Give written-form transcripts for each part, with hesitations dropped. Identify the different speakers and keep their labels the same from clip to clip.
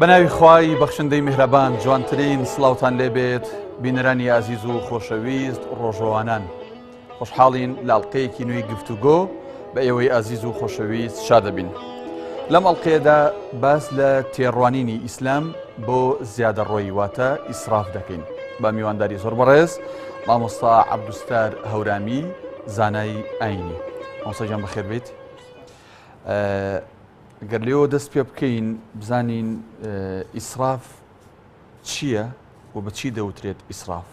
Speaker 1: بەناوی خوای بەخشندەی میهرەبان جوانترین سڵاوتان لێبێت بینەرانی ئازیز و خۆشەویست ڕۆژەوانان خۆشحاڵین لە ئەڵلقەیەکی نوێی گفتوگۆ بە ئێوەی ئازیز و خۆشەویست شادەبین. لەم ئەڵلقەیەدا باس لە تێڕوانینی ئیسلام بۆ زیادەڕۆیی واتە ئیسراف دەکەین بە میوانداری زۆر بەڕێز مامۆستا عەبدولستار هەورامی زانای ئاینی مامۆستا گیان بەخێر بیت گەر لێوە دەست پێ بکەین بزانین ئیسراف چییە و بە چی دەوترێت ئیسراف؟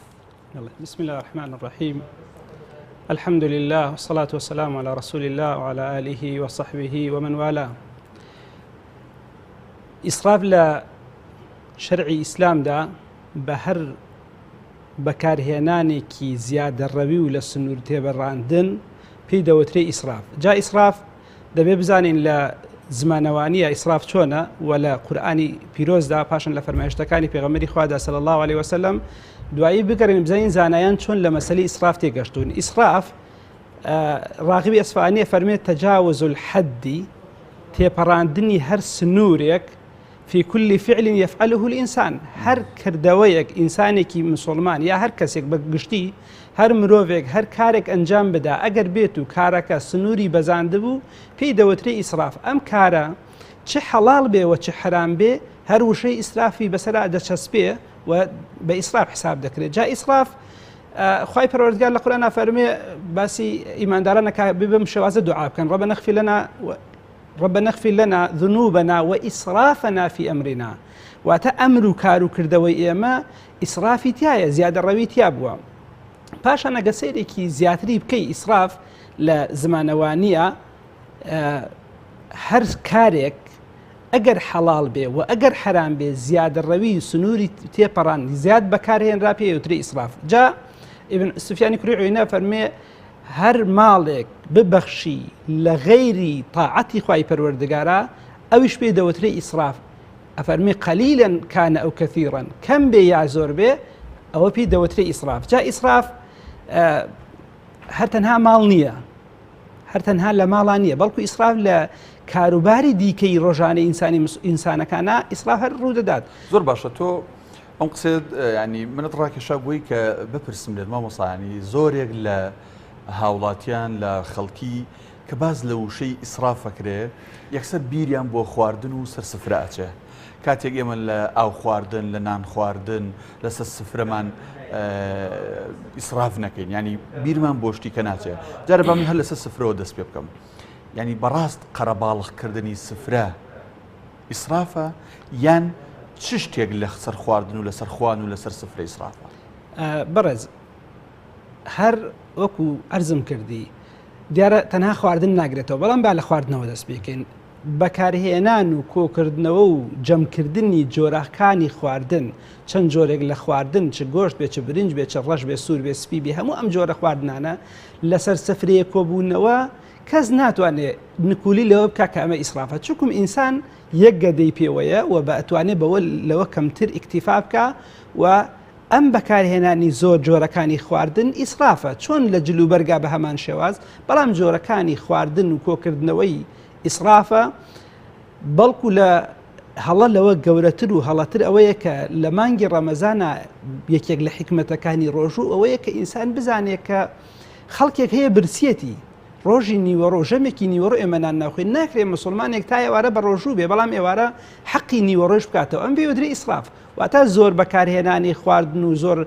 Speaker 2: بسم الله الرحمن الرحیم الحمد لله والصلاة والسلام على رسول الله وعلى آله وصحبه ومن والاه ئیسراف لە شەرعی ئیسلامدا بە هەر بەکارهێنانێکی زیادەڕەوی و لە سنوور تێبەڕاندن پێی دەوترێ ئیسراف جا ئیسراف دەبێ بزانین لە زمانەوانیە ئیسراف چۆنە و لە قورئانی پیرۆزدا پاشان لە فەرمایشتەکانی پێغەمبەری خوادا صلی الله علیه وسلم دوایی بگەڕێن بزانین زانایان چۆن لە مەسەلی ئیسراف تێگەشتون ئیسراف ڕاغبی ئەسفانی فەرمێت تجاوز الحد تێپەڕاندنی هەر سنوورێک فی کل فعل یفعله الانسان هەر کردەوەیەک ئینسانێکی مسوڵمان یا هەر کەسێک بە گشتی هەر مرۆڤێک هەر کارێک ئەنجام بدا ئەگەر بێت و کارەکە سنووری بەزاندبوو پێی دەوترێ ئیسراف ئەم کارە چ حەڵاڵ بێ و چ حەرام بێ هەر وشەی ئیسرافی بەسەرا دەچەسپێ و بە ئیسراف حساب دەکرێت جا ئیسراف خوای پەروەردگار لە قورئانا فەرمێ باسی ئیمانداران ئەکا ببم شێوازە دوعا بکەن ربنا اغفر لنا ربنا اغفر لنا ذنوبنا وإسرافنا في أمرنا واتە ئەمر و کار و کردەوەی ئێمە ئیسرافی تایە زیادە ڕەوی تیا بووە پاشان ئەگە سەیرێکی زیاتری بکەی ئیسراف لە زمانەوانیە هەر کارێک ئەگەر حەڵاڵ بێ و ئەگەر حەرام بێ زیادەڕەوی سنووری تێپەڕان زیاد بەکارهێنرا پێ ئەوترێ ئیسراف جا ئیبن سفیانی کوڕی عوینە فەرمێ هەر ماڵێک ببەخشی لە غەیری تاعەتی خوای پەروەردگارا ئەویش پێی دەوترێ ئیسراف ئەفەرمی قەلیلەن کانە ئەو کەثیڕەن کەم بێ یا زۆر بێ ئەوە پێی دەوترێ ئیسراف جا ئیسراف هەر تەنها ماڵ نییە هەر تەنها لە ماڵا نییە بەڵکو ئیسراف لە کاروباری دیکەی ڕۆژانەی ئینسانی ئینسانەکانە ئیسراف هەر ڕوودەدات.
Speaker 1: زۆر باشە تۆ ئەم قسەیەت ینی منت ڕاکێشا بووی کە بپرسم لێت مامۆسانی زۆرێک لە هاوڵاتیان لە خەڵکی کە باز لە وشەی ئیسرافەکرێ یەکسەر بیریان بۆ خواردن و سەر سفرە ئەچێ کاتێک ئێمە لە ئاو خواردن لە نان خواردن لەسەر سفرەمان ئیسراف نەکەین ینی بیرمان بۆ شتی کە ناچێ جارە با من هەر لەسەر سفرەوە دەست پێ بکەم ینی بەڕاست قەرەباڵغکردنی سفرە ئیسرافە یان چ شتێک لە سەر خواردن و لەسەر خوان و لەسەر سفرە ئیسرافە؟
Speaker 2: بەڕێز هەر وەکو ئەرزم کردی دیارە تەنها خواردن ناگرێتەوە بەڵام با لە خواردنەوە دەست پێکەین بەکارهێنان و کۆکردنەوە و جەمکردنی جۆرەکانی خواردن، چەند جۆرێک لە خواردن چ گۆشت بێ چ برنج بێ چ ڕەش بێ سوور بێ سپی بێ هەموو ئەم جۆرە خواردنانە لەسەر سفرەیەک کۆبوونەوە کەس ناتوانێ نکولی لەوە بکا کە ئەمە ئیسرافە چونکم ئینسان یەک گەدەی پێوەیە و بە ئەتوانێ بەوە لەوە کەمتر ئیکتیفا بکا و ئەم بەکارهێنانی زۆر جۆرەکانی خواردن ئیسرافە، چۆن لە جلوبەرگا بە هەمان شێواز، بەڵام جۆرەکانی خواردن و کۆکردنەوەی ئیسرافە، بەڵکو لە هەڵە لەوە گەورەتر و هەڵەتر ئەوەیە کە لە مانگی ڕەمەزانا یەکێک لە حیکمەتەکانی ڕۆژوو ئەوەیە کە ئینسان بزانێت کە خەڵکێک هەیە برسیەتی ڕۆژی نیوەڕۆ ژەمێکی نیوەڕۆ ئێمە نان ناخۆین ناکرێ مسلمانێک تا ئێوارە بە ڕۆژوو بێ بەڵام ئێوارە حەقی نیوەڕۆژ بکاتەوە ئەم پێ دەوترێ ئیسراف واتە زۆر بەکارهێنانی خواردن و زۆر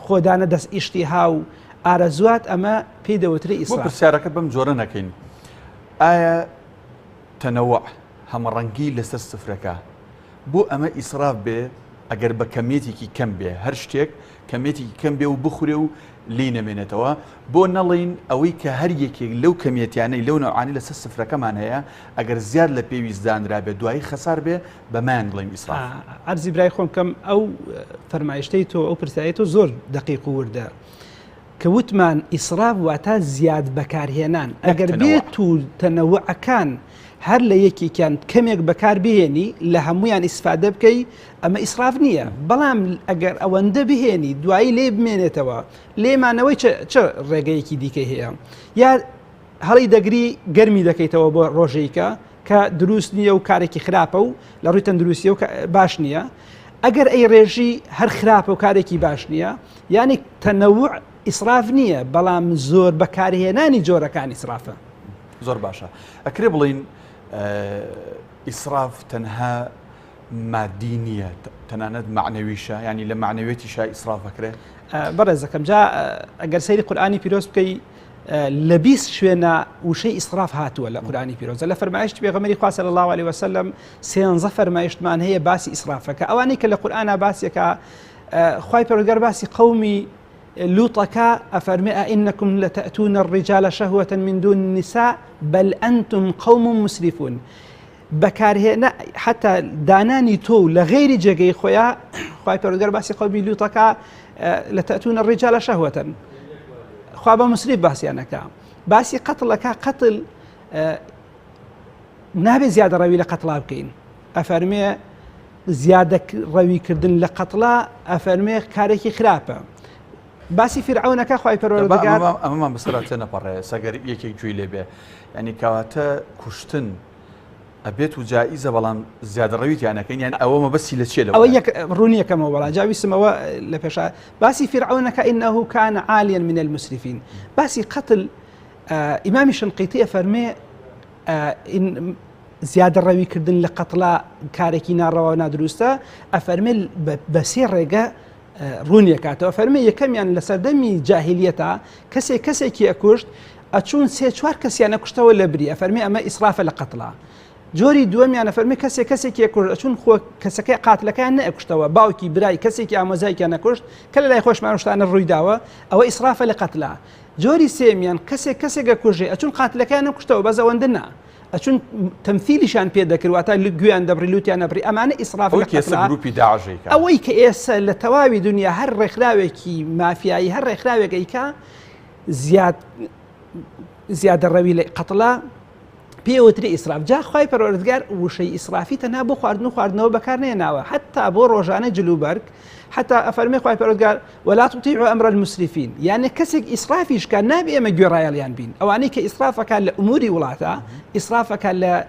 Speaker 2: خۆدانە دەست ئیشتیها و ئارەزوات ئەمە پێی دەوترێ ئیسراف.
Speaker 1: بۆ پرسیارەکە بەم جۆرە نەکەین ئایا تەنەوع هەمەڕەنگی لەسەر سفرەکە بۆ ئەمە ئیسراف بێ ئەگەر بە کەمیەتێکی کەم بێ هەر شتێک کەمیەتێکی کەم بێ و بخورێ و لێی نەمێنێتەوە بۆ نەڵێین ئەوەی کە هەر یەکێک لەو کەمیەتیانەی لەو نەوعانەی لەسەر سفرەکەمان هەیە ئەگەر زیاد لە پێویست دانرابێ دوایی خەسار بێ بەمایان بڵێین ئیسراف.
Speaker 2: عەرزی برای خۆم بکەم ئەو فەرمایشتەی تۆ ئەو پرسیارەی تۆ زۆر دەقیق و وردە. کە وتمان ئیسراف واتە زیاد بەکارهێنان ئەگەر بێت و تەنەوعەکان هەر لە یەکێکیان کەمێک بەکار بهێنی لە هەمویان ئیسفادە بکەی ئەمە ئیسراف نییە بەڵام ئەگەر ئەوەندە بهێنی دوایی لێ بمێنێتەوە لێمانەوەی چ ڕێگەیەکی دیکەی هەیە یا هەڵی دەگری گەرمی دەکەیتەوە بۆ ڕۆژێکە کە دروست نییە و کارێکی خراپە و لە ڕووی تەندروستی و باش نییە ئەگەر ئەی ڕێژی هەر خراپە و کارێکی باش نییە یعنی تەنەوع ئیسراف نییە بەڵام زۆر بەکارهێنانی جۆرەکان ئیسرافە.
Speaker 1: زۆر باشە ئەکرێ بڵین ئیسراف تەنها مادی نییە تەنانەت معنەویشە ینی لە معنەوێتیشا ئیسراف ئەکرێ
Speaker 2: بەڕێزەکەم جا ئەگەر سەیری قورآانی پیرۆز بکەی لە 20 شوێنە وشەی ئیسراف هاتووە لە قورآانی پیرۆزە لە فەرمایشتی پێغەمبەری خوا صلی الله علیه وسلم سێنزە فەرمایشتمان هەیە باسی ئیسرافەکە ئەوانەی کە لە قورآنا باسیەکە خوای پەروەردگار باسی قەومی لوطەکە ئەفەرمێ ئەئنکم لتأتون الرجال شهوة من دون النساء بل أنتم قوم مسرفون بەکارهێنا حتا دانانی تۆ لە غەیری جێگەی خۆیان خوای پەروەردگار باسی قەومی لوطەکە لتأتون الرجال شهوة خوا بە مسریف باسییانەکە باسی قەتڵەکە قەتل نابێ زیادە ڕەوی لە قەتڵا بکەین ئەفەرمێ زیادە ڕەوی کردن لە قەتڵا ئەفەرمێ کارێکی خراپە باسی فیرعەونەکە خوای پەروەردگار
Speaker 1: ئەمەمان بەسەرا تێنەپەڕێ سەگەر یەکێک گوێی لێ بێ یعنی کەواتە کوشتن ئەبێت و جائیزە بەڵام زیادەڕەوی تیا نەکەین یان ئەوە مەبەستی لە چیە لەوە
Speaker 2: ئەوە یەک ڕوونیەکەمەوە بەڵام جا ویستم ئەوە لە پێشا باسی فیرعەونەکە ئینه کان عالیا من المسرفین باسی قتل ئیمامی شنقیتی ئەفەرمێ زیادە ڕەوی کردن لە قەتڵا کارێکی ناڕەوا و نادروستە ئەفەرمێ بە سێ ڕێگە ڕوونیەکاتەوە فەرمێ یەکەمیان لە سەردەمی جاهلیەتا کەسێک کەسێکی ئەکوشت ئەچوون سێ چوار کەسیان ئەکوشتەوە لە بری ئەفەرمێ ئەمە ئیسرافە لە قەتڵا جۆری دووەمیان ئەفەرمێ کەسێک کەسێکی ئەکوشت ئەچوون خۆ کەسەکەی قاتلەکەیان نەئەکوشتەوە باوکی برای کەسێکی ئامۆزایکیان نەکوشت کە لە لای خۆشمان شتانە ڕووی داوە ئەوە ئیسرافە لە قەتلا جۆری سێمیان کەسێک کەسێک ئەکوژێ ئەچون قاتلەکەیان نەکوشتەوە بەس ئەوەندە نا ئەچون تەمثیلیشان پێ دەکرد واتە گوێیان دەبڕی لوتیان نەبڕی ئەمانە ئیسراف
Speaker 1: ئەوەی کە ئێستا گروپی داعش ئەیکا.
Speaker 2: ئەوەی کە ئێستا لە تەواوی دنیا هەر ڕێکخراوێکی مافیایی هەر ڕێکخراوێک ئەیکا زیاد زیادەڕەوی لە قەتڵا پێوتری ئیسراف جا خوای پەروەردگار وشەی ئیسرافی تەنها بۆ خواردن و خواردنەوە بەکار نێناوە حتا بۆ ڕۆژانە جلوبەرگ حتا ئەفەرمێ خوای پەروەردگار ولا تطیعوا امر المسرفین یعنی کەسێک ئیسرافیش کە نابێ ئێمە گوێڕایەڵیان بین ئەوانەی کە ئیسرافەکان لە ئوموری وڵاتە ئیسرافەکان لە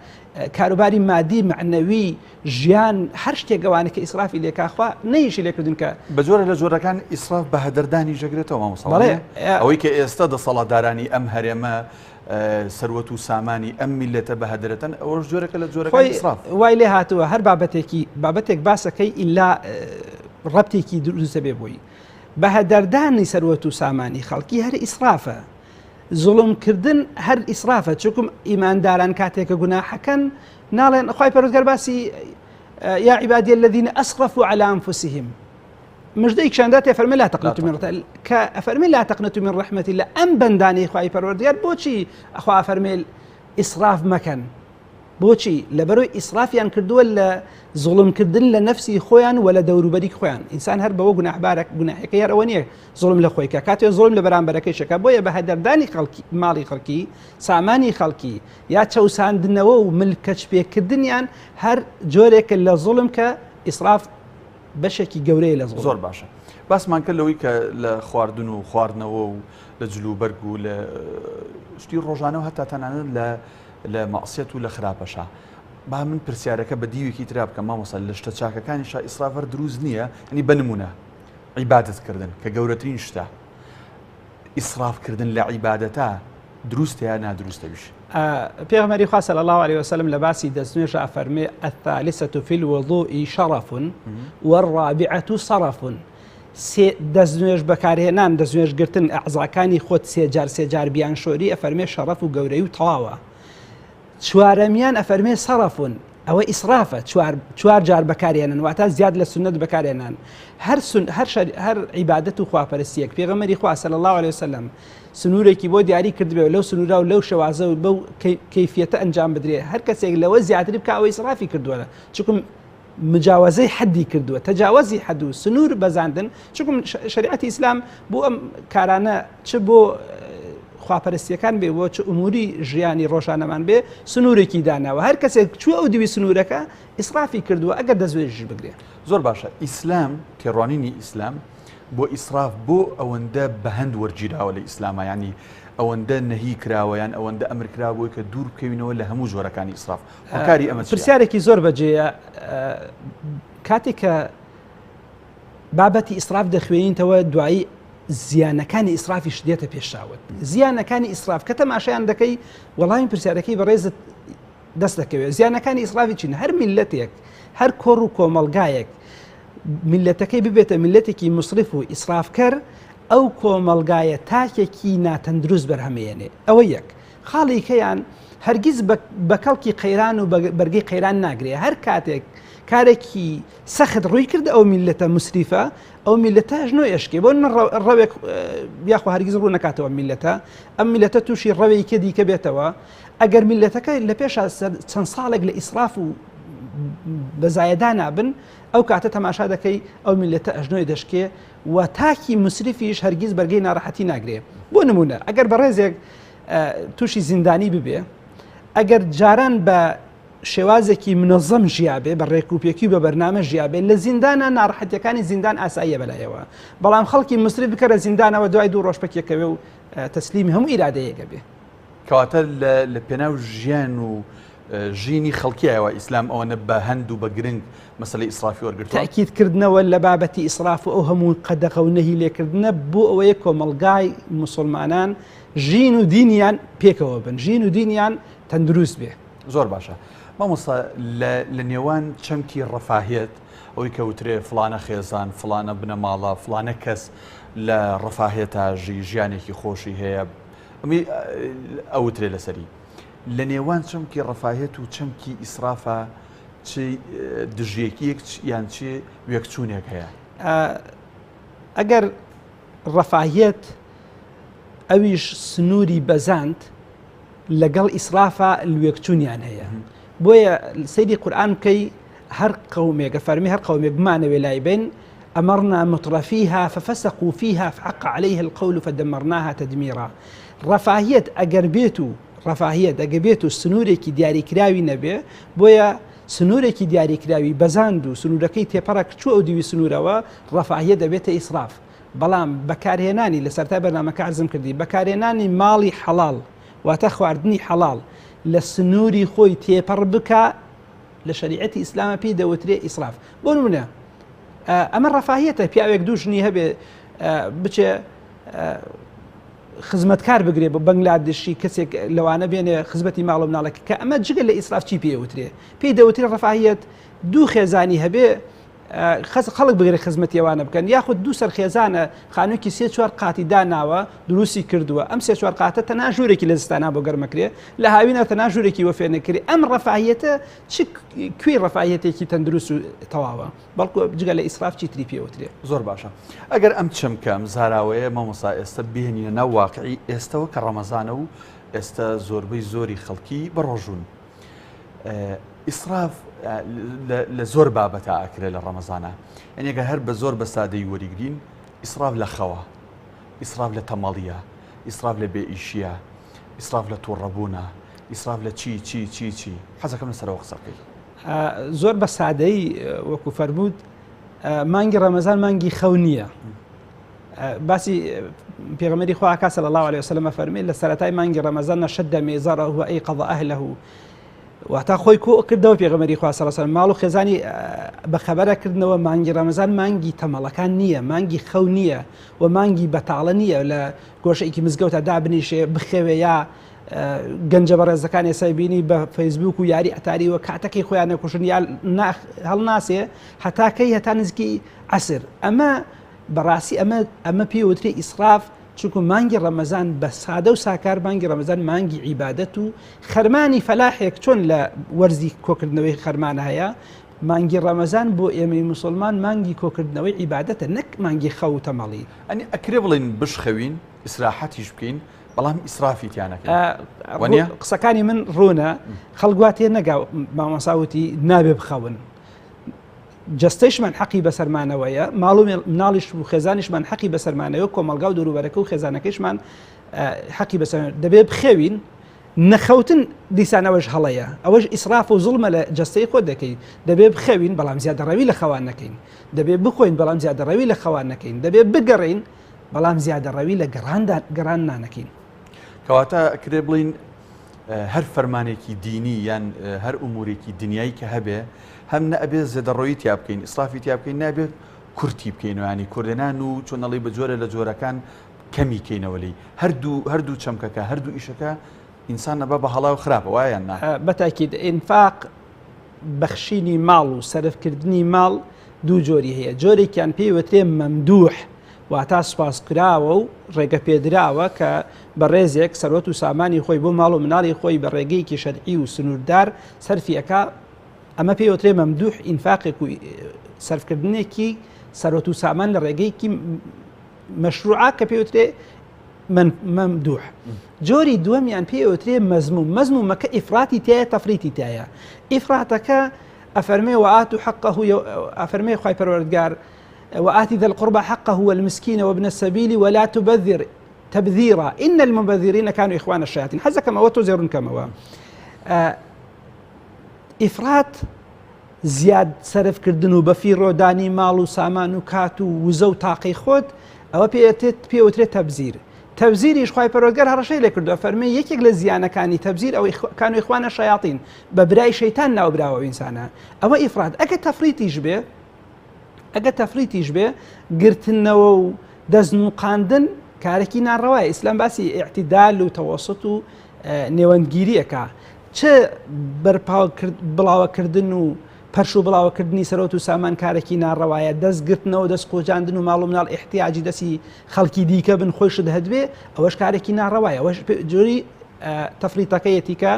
Speaker 2: کاروباری مادی معنەوی ژیان هەر شتێک ئەوانە کە ئیسرافی لێکاخوا نەیشی لێکردن کە
Speaker 1: بە جۆرە لە جۆرەکان ئیسراف بە هەدەردانی ژەگرێتەوە مامۆستا ئەوەی کە ئێستا دەسەڵاتدارانی ئەم هەرێمە سەروەت و سامانی ئەم میللەتە بە هەدرەتەن ئەوەش جۆرەکە لە جۆرەکانی ئیسراف.
Speaker 2: وای لێ هاتووە هەر بابەتێکی بابەتێک باسەکەی ئیلا ڕەبتێکی دروستە بێ بۆی. بە هەدەردانی سەروەت و سامانی خەڵکی هەر ئیسرافە. زوڵم کردن هەر ئیسرافە چونکم ئیمانداران کاتێکە گوناحەکەن ناڵێن خوای پەروەردگار باسی یا عبادی الذین اسرفوا علی انفسهم مژدەی کشاندا تێ فەرمی لا تقنطوا من رحمة کە ئەفەرمی لا تقنطوا من رحمة الله ئەم بەندانەی خوای پەروەردگار بۆچی ئەخوا ئەفەرمێ ئیسراف مەکەن بۆچی لەبەرەوەی ئیسرافیان کردووە لە زوڵمکردن لە نەفسی خۆیان و لە دەوروبەری خۆیان ئینسان هەر بەوە گوناحبارە گوناحەکە هەر ئەوە نییە زوڵم لە خۆی کە کاتێ زوڵم لە بەرامبەرەکەی شەکە بۆیە بە هەدەردانی خەڵکی ماڵی خەڵکی سامانی خەڵکی یا چەوساندنەوە و ملکەچ پێکردنیان هەر جۆرێکە لە زوڵم کە ئیسراف بەشێکی گەورەیە لە زوڵم.
Speaker 1: زۆر باشە باسمان کرد لەوەی کە لە خواردن و خواردنەوە و لە جلوبەرگ و لە شتی ڕۆژانە و هەتا تەنانەت لە لە مەعسیەت و لە خراپەشا با من پرسیارەکە بە دیوێکی ترا بکەم مامۆستا لە شتە چاکەکانیشا ئیسراف هەر دروست نییە ینی بە نمونە عیبادەت کردن کە گەورەترین شتە ئیسراف کردن لە عیبادەتە دروستە یا نادروستە ویش؟
Speaker 2: پێغەمبەری خوا صلی اللە علیه وسلم لە باسی دەستنوێژ ئەفەرمێ الثالثة فی الوضوء شرف والرابعة صرف سێ دەستنوێژ بەکارهێنان دەستنوێژ گرتن ئەعزاکانی خۆت سێ جار سێ جار بیان شۆری ئەفەرمێ شەڕەف و گەورەی و تەواوە چوارەمیان ئەفەرمێ سەرفون ئەوە ئیسرافە چوار چوار جار بەکارێنن واتە زیاد لە سنت بەکارێنان هەر سن هەر شەر هەر عیبادەت و خواپەرستیەک پێغەمبەری خوا صلی الله علیه وسلم سنوورێکی بۆ دیاری کردبێ و لەو سنوورا و لەو شێوازە و بەو کەیفیەتە ئەنجام بدرێ هەر کەسێک لەوە زیاتری بکە ئەوە ئیسرافی کردووە چونکم مجاوەزەی حەدی کردووە، تەجاوەزی حەد و سنوور بەزاندن، چونکم شەریعەتی ئیسلام بۆ ئەم کارانە چ بۆ خواپەرستیەکان بێ بۆ چ ئوموری ژیانی ڕۆژانەمان بێ سنوورێکی داناوە هەر کەسێک چوو ئەو دیوی سنوورەکە ئیسرافی کردووە ئەگەر دەستێژ بگرێ.
Speaker 1: زۆر باشە ئیسلام تێڕوانینی ئیسلام بۆ ئیسراف بۆ ئەوەندە بەهەند وەرگیراوە لە ئیسلاما یانی ئەوەندە نەهی کراوە یان ئەوەندە ئەمر کراوە بۆی کە دوور بکەوینەوە لە هەموو جۆرەکانی ئیسراف هۆکاری ئەمە چیە؟
Speaker 2: پرسیارێکی زۆر بەجێیە کاتێک کە بابەتی ئیسراف دەخوێنیتەوە دوایی زیانەکانی ئیسرافیش دێتە پێشاوت زیانەکانی ئیسراف کە تەماشایان دەکەی وەڵامی پرسیارەکەی بەڕێزت دەست دەکەوێت زیانەکانی ئیسرافی چین هەر میلەتێک هەر کۆڕ و کۆمەلگایەک میلەتەکەی ببێتە میلەتێکی مسرف و ئیسرافکەر ئەو کۆمەلگایە تاکێکی ناتەندروست بەرهەمێنێ ئەوە یەک خاڵی کەیان هەرگیز بە کەڵکی قەیران و بەرگەی قەیران ناگرێ هەر کاتێک کارێکی سەخت ڕووی کرد ئەو میلەتە مسریفە ئەو میلەتە ژنۆ ئێشکێ بۆ من ڕەوێک یاخۆ هەرگیز ڕوو نکاتەوە میلەتە ئەم میلەتە تووشی ڕەوێکی دیکە بێتەوە ئەگەر میلەتەکە لە پێشا چەند ساڵێک لە ئیسراف و بەزایەدا نابن ئەو کاتە تەماشا دەکەی ئەو میلەتە ئەژنۆی دەشکێ و تاکی مسریفیش هەرگیز بەرگەی ناڕەحەتی ناگرێ بۆ نمونە ئەگەر بەڕێزێک تووشی زیندانی ببێ ئەگەر جاران بە شێوازێکی منەزەم ژیابێ بە ڕێکوپێکی بە بەرنامە ژیابێ لە زیندانە ناڕەحەتیەکانی زیندان ئاساییە بەلایەوە بەڵام خەڵکی مسری بکەرە زیندانەوە دوای دوو ڕۆژ پەکێکەوێ و تەسلیمی هەموو ئیرادەیەکە بێ.
Speaker 1: کەواتە لە پێناو ژیان و ژینی خەڵکییەوە ئیسلام ئەوەنە بە هەند و بە گرنگ مەسەلەی ئیسرافی وەرگرتووە؟
Speaker 2: تەئکید کردنەوە لە بابەتی ئیسراف و ئەو هەموو قەدەغە و نەهی لێکردنە بۆ ئەوەیە کۆمەڵگای موسڵمانان ژین و دینیان پێکەوە بن، ژین و دینیان تەندروست بێ.
Speaker 1: زۆر باشە مامۆستا لە نێوان چەمکی ڕەفاهیەت ئەوەی کە وترێ فڵانە خێزان فڵانە بنەماڵە فڵانە کەس لە ڕەفاهیەتا ژی ژیانێکی خۆشی هەیە ئەمی ئەوترێ لەسەری لە نێوان چەمکی ڕەفاهیەت و چەمکی ئیسرافە چ دژیەکیەک یان چ وێکچوونێک هەیە؟
Speaker 2: ئەگەر ڕەفاهیەت ئەویش سنووری بەزاند لەگەڵ ئیسرافا لوێکچوونیان هەیە بۆیە سەیری قورآن بکەی هەر قومێکە فەرمی هەر قومێک بمانەوێ لای بین أمرنا مترفيها ففسقوا فيها فحق عليها القول فدمرناها تدميرا ڕەفاهیەت ئەگەر بێت و ڕەفاهیەت ئەگە بێت و سنوورێکی دیاریکراوی نەبێ بۆیە سنوورێکی دیاریکراوی بەزاند و سنوورەکەی تێپەڕە چوو ئەو دیوی سنوورەوە ڕەفاهیە دەبێتە ئیسراف بەڵام بەکارهێنانی لە سەرەتای بەرنامەکە عەرزم کردی بەکارهێنانی ماڵی حەڵاڵ واتە خواردنی حەڵاڵ لە سنووری خۆی تێپەڕ بکا لە شەریعەتی ئیسلامە پێی دەوترێ ئیسراف بۆ نمونە ئەمە ڕەفاهیەتە پیاوێک دوو ژنی هەبێ بچێ خزمەتکار بگرێ بۆ بەنگلادشی کەسێک لەوانە بێنێ خزمەتی ماڵ و مناڵەکە کە ئەمە جگە لە ئیسراف چی پێوترێ پێی دەوترێ ڕەفاهیەت دوو خێزانی هەبێ خەڵک بگرە خزمەتی ئەوانە بکەن یاخود دوو سەر خێزانە خانوویەکی سێ چوار قاتی داناوە دروستی کردووە ئەم سێ چوار قاتە تەنها ژوورێکی لە زستانا بۆ گەرمەکرێ لە هاوینە تەنها ژوورێکی وە فێنەکرێ ئەم ڕەفاهیەتە چ کوێی ڕەفاهیەتێکی تەندروست و تەواوە بەڵکو جگە لە ئیسراف چیتری پێوترێ.
Speaker 1: زۆر باشە ئەگەر ئەم چەمکە ئەم زاراوەیە مامۆستا ئێستە بهێنینە ناو واقعی ئێستەوە کە ڕەمەزانە و ئێستە زۆربەی زۆری خەڵکی بەڕۆژوون ئیسراف لە زۆر بابەتە ئاکرێ لە ڕەمەزانە یعنی گەر هەر بە زۆر بە سادەی وەریگرین ئیسراف لە خەوە ئیسراف لە تەمەڵیە ئیسراف لە بێ ئیشیە ئیسراف لە تووڕەبوونە ئیسراف لە چی چی چی چی حەزەکەم لەسەرەوە قسە بکەی.
Speaker 2: زۆر بە سادەیی وەکو فەرمووت مانگی ڕەمەزان مانگی خەو نییە باسی پێغەمبەری خوا ئاکا صلی الله علیه وسلم فەرمی لە سەرەتای مانگی ڕەمەزان نەشد مێزەڕە و ئەیقظ ئەهله واتا خۆی کۆ کردەوە پێغەمبەری خوا صلی الله ماڵ و خێزانی بە خەبەرە کردنەوە مانگی ڕەمەزان مانگی تەمەڵەکان نییە مانگی خەو نییە و مانگی بەتاڵە نییە لە گۆشەیەکی مزگەوتە دابنیشێ بخەوێ یا گەنجە بەڕێزەکان ئێسای بینی بە فەیسبوک و یاری ئەتاری و کاتەکەی خۆیان نەکوشن یا هەڵناسێ هەتاکەی هەتا نزیکی عسر ئەمە بەڕاستی ئەمە ئەمە پێوترێ ئیسراف چونکو مانگی ڕەمەزان بە سادە و ساکار مانگی ڕەمەزان مانگی عیبادەت و خەرمانی فەلاحێک چۆن لە وەرزی کۆکردنەوەی خەرمان هەیە مانگی ڕەمەزان بۆ ئێمەی موسڵمان مانگی کۆکردنەوەی عیبادەتە نەک مانگی خەو و تەمەڵی.
Speaker 1: ئەنی ئەکرێ بڵێین بشخەوین ئیسراحەتیش بکەین بەڵام ئیسرافی تیا نەکەین وەنیە؟
Speaker 2: قسەکانی من ڕوونە خەڵک وا تێ نەگا مامۆستا وتی نابێ بخەون. جەستەیشمان حەقی بەسەرمانەوەیە، ماڵ و مناڵیش و خێزانیشمان حەقی بەسەرمانەوە، کۆمەڵگا و دەوروبەرەکە و خێزانەکەیشمان حەقی بەسەر دەبێ بخەوین. نەخەوتن دیسان ئەوەش هەڵەیە، ئەوەش ئیسراف و زوڵمە لە جەستەی خۆت دەکەی، دەبێ بخەوین بەڵام زیادەڕەوی لە خەوان نەکەین، دەبێ بخۆین بەڵام زیادەڕەوی لە خەوان نەکەین، دەبێ بگەڕێین بەڵام زیادەڕەوی لە گەڕاندا گەڕان نانەکەین.
Speaker 1: کەواتە ئەکرێ بڵێین هەر فەرمانێکی دینی یان هەر ئومورێکی دنیایی کە هەبێ هەم نە ئەبێ زێدەڕۆیی تیا بکەین ئیسرافی تیا بکەین نابێت کورتی بکەینەوە ینی کوردێنان و چۆن ئەڵێی بە جۆرە لە جۆرەکان کەمی کەینەوە لێی هەردوو هەردوو چەمکەکە هەردوو ئیشەکە ئینسان نەبا بە هەڵا و خراپە وایە یان نا؟
Speaker 2: بەتاکید ئینفاق بەخشینی ماڵ و سەرفکردنی ماڵ دوو جۆری هەیە جۆرێکیان پێی وترێ مەمدوح واتا سوپاسکراوە و ڕێگە پێدراوە کە بەڕێزێک سەروەت و سامانی خۆی بۆ ماڵ و مناڵی خۆی بە ڕێگەیەکی شەرعی و سنووردار سەرفی ئەکا ئەمە پێی وترێ مەمدوح ئینفاقێک و سەرفکردنێکی سەروەت و سامان لە ڕێگەیەکی مەشروعە کە پێی وترێ مەمدوح جۆری دووەمیان پێی وترێ مەزموم مەزمومەکە ئیفراتی تایە تەفریتی تایە ئیفراتەکە ئەفەرمێ وآتوا حقه ئەفەرمێ خوای پەروەردگار وآت ذا القربى حقه والمسكين وابن السبيل ولا تبذر تبذيرا إن المبذرين كانوا إخوان الشياطين حەزەکەم ئەوە تۆزێ ڕوون کەمەوە ئیفرات زیاد سەرفکردن و بەفیڕۆدانی ماڵ و سامان و کات و وزە و تاقەی خۆت ئەوە پێتێت پێوترێت تەبزیر تەبزیریش خوای پەروەردگار هەڕەشەی لێکردووە فەرمی یەکێک لە زیانەکانی تەبزیر ئەوەی كانوا إخوان الشياطين بە برای شەیتان ناوبراوە ئینسانە ئەوە ئیفرات ئەگە تەفریتیش بێ ئەگە تەفریتیش بێ گرتنەوە و دەستنوقاندن کارێکی ناڕەوایە ئیسلام باسی ئیعتیدال و تەوەسط و نێوەندگیریەکە چ بڵاوەکردن و پەرش و بڵاوەکردنی سەرۆت و سامان کارێکی ناڕەوایە دەستگرتنەوە دەست قۆجاندن و ماڵ و مناڵ احتیاجی دەستی خەڵکی دیکە بن خۆیشت هەدبێ ئەوەش کارێکی ناڕەوایە ئەوەش جۆری تەفریتەکەیەتی کە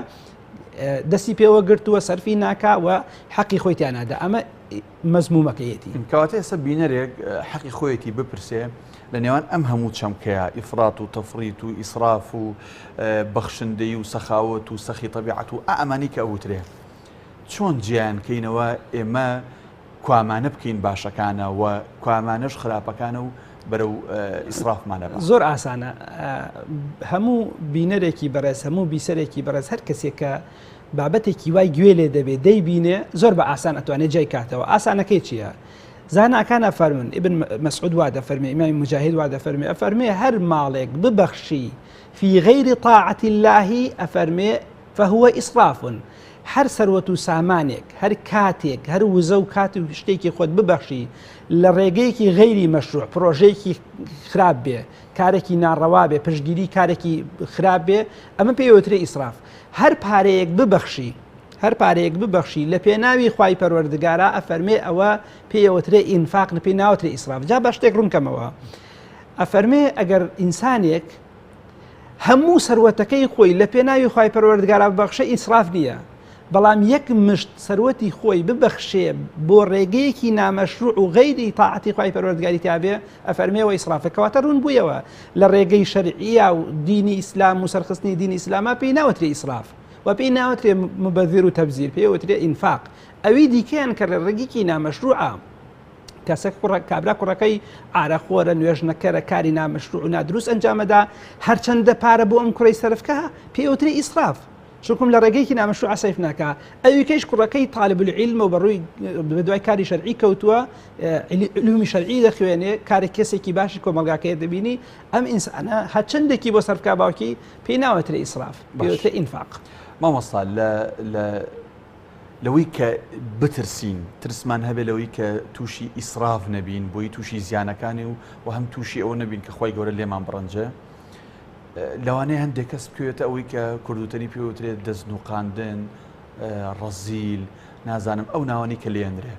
Speaker 2: دەستی پێوە گرتووە سەرفی ناکا و حەقی خۆی تیانادا ئەمە مەزمومەکەیەتی.
Speaker 1: کەواتە ئێستا بینەرێک حەقی خۆیەتی بپرسێ لە نێوان ئەم هەموو چەمکەیە ئیفرات و تەفریت و ئیسراف و بەخشندەی و سەخاوەت و سەخی تەبیعەت و ئا ئەمانەی کە ئەوترێ چۆن جیایان کەینەوە ئێمە کوامانە بکەین باشەکانە و کوامانەش خراپەکانە و بەرەو ئیسرافمانە بە.
Speaker 2: زۆر ئاسانە هەموو بینەرێکی بەڕێز هەموو بیسەرێکی بەڕێز هەر کەسێک کە بابەتێکی وای گوێ لێ دەبێ دەیبینێ زۆر بە ئاسان ئەتوانێ جیای کاتەوە ئاسانەکەی چییە؟ زاناکان ئەفەرمون ئیبن مەسعود وا دەفەرمێ ئیمامی مجاهد وا دەفەرمێ ئەفەرمێ هەر ماڵێک ببەخشی فی غەیری طاعة الله ئەفەرمێ فهو إسراف هەر سەروەت و سامانێک هەر کاتێک هەر وزە و کات و شتێکی خۆت ببەخشی لە ڕێگەیەکی غەیری مەشروع پرۆژەیەکی خراپ بێ کارێکی ناڕەوا بێ پشتگیری کارێکی خراپ بێ ئەمە پێی وترێ ئیسراف هەر پارەیەک ببەخشی هەر پارەیەک ببەخشی لە پێناوی خوای پەروەردگارا ئەفەرمێ ئەوە پێیەوەترێ ئینفاق لە پێی ناوترێ ئیسراف جا بە شتێک ڕوونکەمەوە ئەفەرمێ ئەگەر ئینسانێک هەموو سەروەتەکەی خۆی لە پێناوی خوای پەروەردگارا ببەخشێ ئیسراف نییە بەڵام یەک مشت سەروەتی خۆی ببەخشێ بۆ ڕێگەیەکی نامەشروع و غەیری تاعەتی خوای پەروەردگاری تیابێ ئەفەرمێ وە ئیسرافە کەواتە ڕوون بوویەوە لە ڕێگەی شەرعیە و دینی ئیسلام و سەرخستنی دینی ئیسلاما پێی ناوترێ ئیسراف و پێی ناوترێ مبذر و تەبزیر پێی وترێ ئینفاق ئەوی دیکەیان کە لە ڕێگەیەکی نامەشروعە کەسە کوڕە کابرا کوڕەکەی ئارەخۆرە نوێژنەکەرە کاری نامەشروع و نادروست ئەنجامەدا هەرچەندە پارە بۆ ئەم کوڕەی سەرفکە پێی وترێ ئیسراف چونکم لە ڕێگەیەکی نامەشروع سەرف ناکا ئەویکەیش کوڕەکەی طالب العلم و بەڕووی بەدوای کاری شەرعی کەوتووە علومی شەرعی دەخوێنێ کارێک کەسێکی باشی کۆمەڵگاکەی دەبینی ئەم ئینسانە هەرچەندێکی بۆ سەرفکا باوکی پێی ناوەترێ ئیسراف پێوترێ ئینفاق.
Speaker 1: مامۆستا لە لە لەوەی کە بترسین ترسمان هەبێ لەوەی کە تووشی ئیسراف نەبین بۆی تووشی زیانەکانی و و هەم تووشی ئەوە نەبین کە خوای گەورە لێمان بڕەنجێ لەوانەیە هەندێک کەس بکەوێتە ئەوەی کە کوردوتەنی پێوترێت دەستنوقاندن ڕەزیل نازانم ئەو ناوانی کە لێنرێ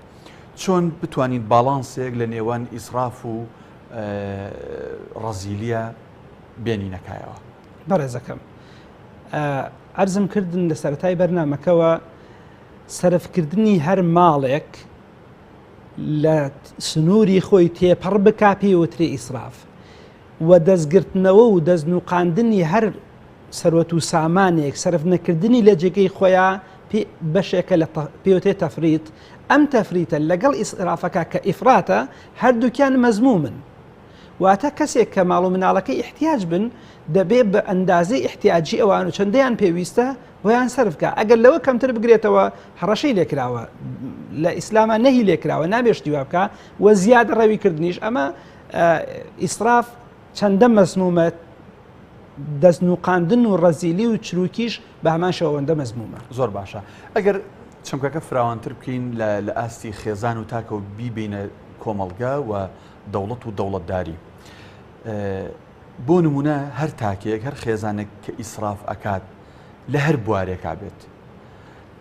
Speaker 1: چۆن بتوانین باڵانسێک لە نێوان ئیسراف و ڕەزیلیە بێنینەکایەوە
Speaker 2: بەڕێزەکەم عەرزم کردن لە سەرەتای بەرنمەکەوە سەرفکردنی هەر ماڵێک لە سنووری خۆی تێپەڕ بک پێی وترێ ئیسراف و دەستگرتنەوە و دەستنوقاندنی هەر سەروەت و سامانێک سەرف نەکردنی لە جێگەی خۆیا بەشێکە لە پێوتێ تەفریت. ئەم تەفریتە لەگەڵ ئیسرافەکە کە ئیفراتە هەردووکیان مەزمومن. واتە کەسێک کە ماڵ و مناڵەکەی ئیحتیاج بن دەبێ بە ئەندازەی ئیحتیاجی ئەوان و چەندەیان پێویستە بۆیان سەرف بکا ئەگەر لەوە کەمتر بگرێتەوە هەڕەشەی لێکراوە لە ئیسلاما نەهی لێکراوە نابێ شتی وا بکا و زیادە ڕەوی کردنیش ئەمە ئیسراف چەندە مەزمومە دەستنوقاندن و ڕەزیلی و چروکیش بە هەمان شێوەندە مەزمومە.
Speaker 1: زۆر باشە ئەگەر چەمکەکە فراوانتر بکەین لە ئاستی خێزان و تاکەوە بیبینە کۆمەڵگە و دەوڵەت و دەوڵەتداری. بۆ نمونە هەر تاکێک هەر خێزانێک کە ئیسراف ئەکات لە هەر بوارێکا بێت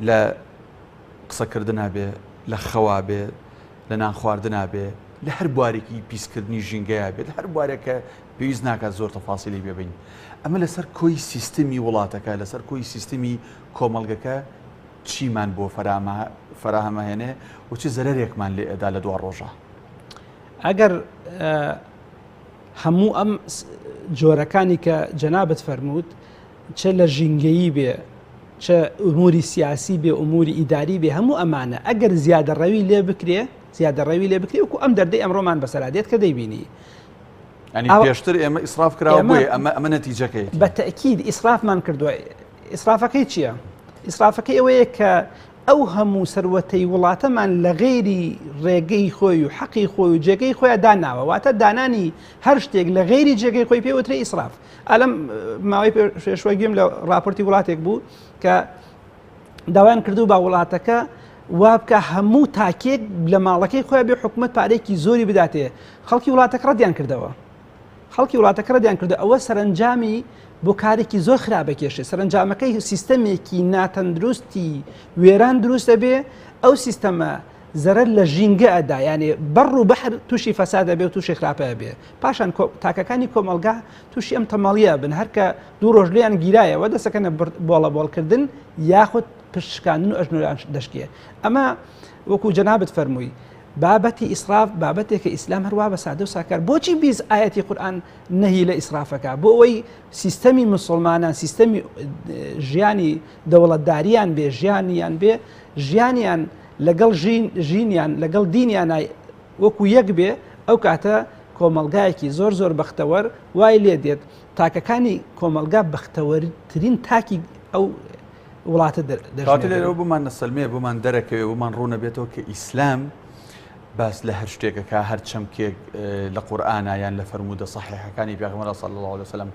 Speaker 1: لە قسەکردنا بێ لە خەوا بێ لە نان خواردنا بێ لە هەر بوارێکی پیسکردنی ژینگەیا بێت هەر بوارێک کە پێویست ناکات زۆر تەفاسیلی پێ بین ئەمە لەسەر کۆی سیستمی وڵاتەکە لەسەر کۆی سیستمی کۆمەڵگەکە چیمان بۆ فەراهەمەهێنێ و چ زەرەرێکمان لێ ئەدا لە دوا ڕۆژە
Speaker 2: ئەگەر هەموو ئەم جۆرەکانی کە جەنابت فەرمووت چ لە ژینگەیی بێ چ ئوموری سیاسی بێ ئوموری ئیداری بێ هەموو ئەمانە ئەگەر زیادە ڕەوی لێ بکرێ زیادە ڕەوی لێ بکرێ وەکو ئەم دەردەی ئەمڕۆمان بەسەرا دێت کە دەیبینی
Speaker 1: ئەنی پێشتر ئێمە ئیسراف کراوە بۆیە ئەمە ئەمە نەتیجەکەی
Speaker 2: بە تەئکید ئیسرافمان کردووە ئیسرافەکەی چییە؟ ئیسرافەکەی ئەوەیە کە ئەو هەموو سەروەتەی وڵاتەمان لە غەیری ڕێگەی خۆی و حەقی خۆی و جێگەی خۆیان داناوە واتە دانانی هەر شتێک لە غەیری جێگەی خۆی پێوترێ ئیسراف ئەلم ماوەی پێشوە گوێم لە راپۆرتی وڵاتێک بوو کە داوایان کردو با وڵاتەکە وا بکە هەموو تاکێک لە ماڵەکەی خۆیان بێ حکوومەت پارێکی زۆری بداتێ خەڵکی وڵاتەکە ڕەتیان کردەوە خەڵکی وڵاتەکە ڕەتیان کردو ئەوە سەرنجامی بۆ کارێکی زۆر خراپە کێشێ سەرنجامەکەی سیستەمێکی ناتەندروستی وێران دروست دەبێ ئەو سیستەمە زەرەر لە ژینگە ئەدا یانێ بەڕ و بەحر تووشی فەساد ئەبێ و تووشی خراپە ئەبێ پاشان تاکەکانی کۆمەڵگا تووشی ئەم تەمەڵیە بن هەرکە دوو ڕۆژ لێیان گیرایەوە دەسەکەنە بۆڵە بۆڵکردن یاخود پشت شکاندن و ئەژنۆیان دەشکێ ئەمە وەکو جەنابت فەرمووی بابەتی ئیسراف بابەتێکە ئیسلام هەروا بە سادە و ساکار بۆچی 20 ئاەتی قورآن نەهی لە ئیسرافەکە بۆ ئەوەی سیستەمی مسلمانان سیستەمی ژیانی دەوڵەتداریان بێ ژیانیان بێ ژیانیان لەگەڵ ژین ژینیان لەگەڵ دینیانە وەکو یەک بێ ئەو کاتە کۆمەڵگایەکی زۆر زۆر بەختەوەر وای لێ دێت تاکەکانی کۆمەڵگا بەختەوەرترین تاکی ئەو وڵاتە
Speaker 1: دەژمێرن. لێرەوە بۆمان نەسەلمێ بۆمان دەرەکەوێ بۆمان ڕوونەبێتەوە کە ئیسلام باس لە هەر شتێکەکە هەر چەمکێک لە قورئانا یان لە فەرموودە سەحیحەکانی پێغەمبەر صلی الله علیه وسلم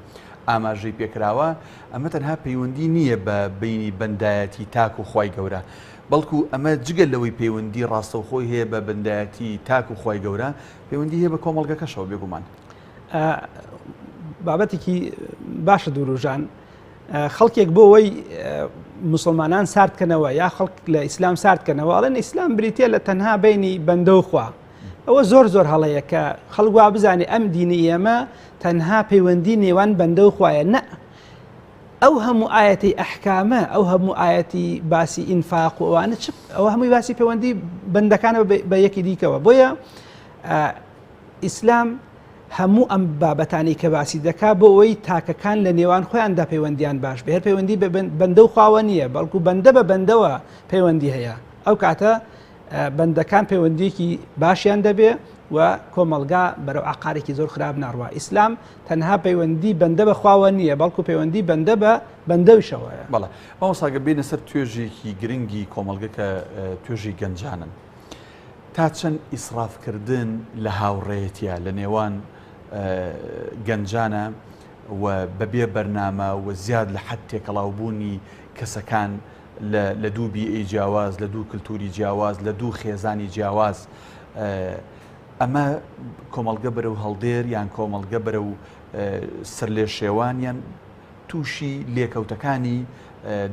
Speaker 1: ئاماژەی پێکراوە ئەمە تەنها پەیوەندی نییە بە بینی بەندایەتی تاک و خوای گەورە بەڵکو ئەمە جگە لەوەی پەیوەندی ڕاستەوخۆی هەیە بە بەندایەتی تاک و خوای گەورە پەیوەندی هەیە بە کۆمەڵگەکەشەوە بێگومان.
Speaker 2: بابەتێکی باشە دووروژان خەڵکێک بۆ ئەوەی مسلمانان ساردکەنەوە یا خەڵک لە ئیسلام ساردکەنەوە ئەڵێن ئیسلام بریتە لە تەنها بینی بەندە و خوا ئەوە زۆر زۆر هەڵەیە کە خەڵک وا بزانێ ئەم دینی ئێمە تەنها پەیوەندی نێوان بەندە و خوایە نە ئەو هەموو ئاەتی ئەحکامە ئەو هەموو ئاەتی باسی ئینفاق و ئەوانە چ ئەوە هەمووی باسی پەیوەندی بەندەکانە بە یەکی دیکەوە بۆیە ئیسلام هەموو ئەم بابەتانەی کە باسی دەکا بۆ ئەوەی تاکەکان لە نێوان خۆیاندا پەیوەندیان باش بێ هەر پەیوەندی بە بەندە و خواوە نییە بەڵکو بەندە بە بەندەوە پەیوەندی هەیە ئەو کاتە بەندەکان پەیوەندیەکی باشیان دەبێ و کۆمەڵگا بەرەو عقارێکی زۆر خراپ ناڕوا ئیسلام تەنها پەیوەندی بەندە بە خواوە نییە بەڵکو پەیوەندی بەندە بە بەندەویشەوەیە.
Speaker 1: بەڵێ مامۆستا گەر بێینە سەر توێژێکی گرنگی کۆمەڵگە کە توێژی گەنجانن تا چەند ئیسرافکردن لە هاوڕێیەتیە لە نێوان گەنجانە و بەبێ بەرنامە و زیاد لە حەد تێکەڵاوبوونی کەسەکان لە دوو بیئەی جیاواز، لە دوو کلتوری جیاواز، لە دوو خێزانی جیاواز، ئەمە کۆمەڵگە بەرەو هەڵدێر یان کۆمەڵگە بەرەو سەرلێشێوان یان تووشی لێکەوتەکانی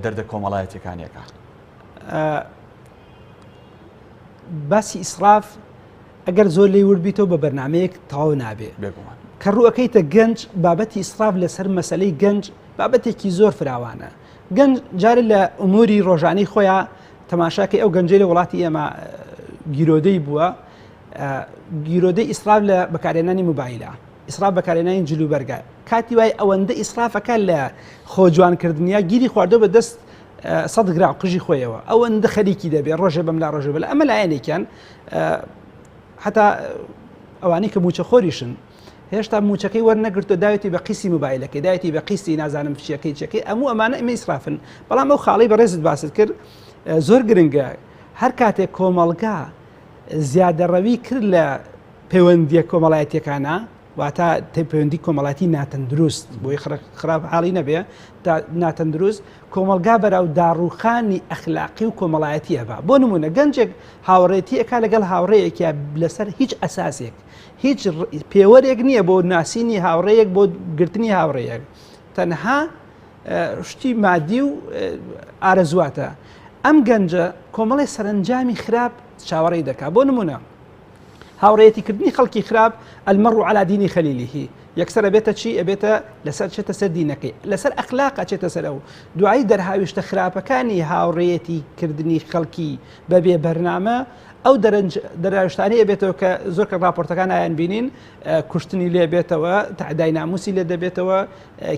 Speaker 1: دەردە کۆمەڵایەتیەکانیەکە.
Speaker 2: باسی ئیسراف ئەگەر زۆر لێی ورد بیتەوە بە بەرنمەیەک تەواو نابێ
Speaker 1: بێگومان
Speaker 2: کە ڕووەکەیتە گەنج بابەتی ئیسراف لەسەر مەسلەی گەنج بابەتێکی زۆر فراوانە گەنج جارێ لە ئوموری ڕۆژانەی خۆیان تەماشاکەی ئەو گەنجەی لە وڵاتی ئێمە گیرۆدەی بووە گیرۆدەی ئیسراف لە بەکارهێنانی موبایلە ئیسراف بەکارهێنانی جلوبەرگە کاتی وای ئەوەندە ئیسرافەکە لە خۆجوانکردنیا گیری خواردۆ بە دەست سە گرا قژی خۆیەوە ئەوەندە خەریکی دەبێ ڕۆژێ بەم لا ڕۆژێ بەلا ئەمە لایەنێکیان حتا ئەوانەی کە موچە خۆریشن هێشتا موچەکەی وەرنەگرتو داوێتی بە قیسی موبایلەکەی داوێتی بە قیسی نازانم چیەکەی چەکەی ئەموو ئەمانە ئەمە ئیسرافن بەڵام ئەو خاڵی بەڕێزت باست کرد زۆر گرنگە هەر کاتێک کۆمەڵگا زیادەڕەوی کرد لە پەیوەندیە کۆمەڵایەتیەکانە واتە پەیوەندی کۆمەڵاتی ناتەندروست بۆی خراپ حاڵی نەبێ ناتەندروست کۆمەڵگا بەراو داڕوخانی ئەخلاقی و کۆمەڵایەتی ئەبا بۆ نمونە گەنجێک هاوڕێتی ئەک لەگەڵ هاوڕێیەکە لەسەر هیچ ئەساسێک هیچ پێوەرێک نییە بۆ ناسینی هاوڕێیەک بۆ گرتنی هاوڕێیەک تەنها شتی مادی و ئارەزواتە ئەم گەنجە کۆمەڵی سەرنجامی خراپ چاوەڕێی دەکا بۆ نمونە هاوڕێیەتی کردنی خەڵکی خراپ المرء على دین خلیله یەکسەر ئەبێتە چی ئەبێتە لەسەر چێتە سەر دینەکەی لەسەر ئەخلاق ئەچێتە سەر ئەو دوایی دەرهاویشتە خراپەکانی هاوڕێیەتی کردنی خەڵکی بەبێ بەرنامە ئەو دەرنج دەراویشتانی ئەبێتەوە کە زۆر کە راپۆرتەکان ئایان بینین کوشتنی لێ بێتەوە تعدای ناموسی لێ دەبێتەوە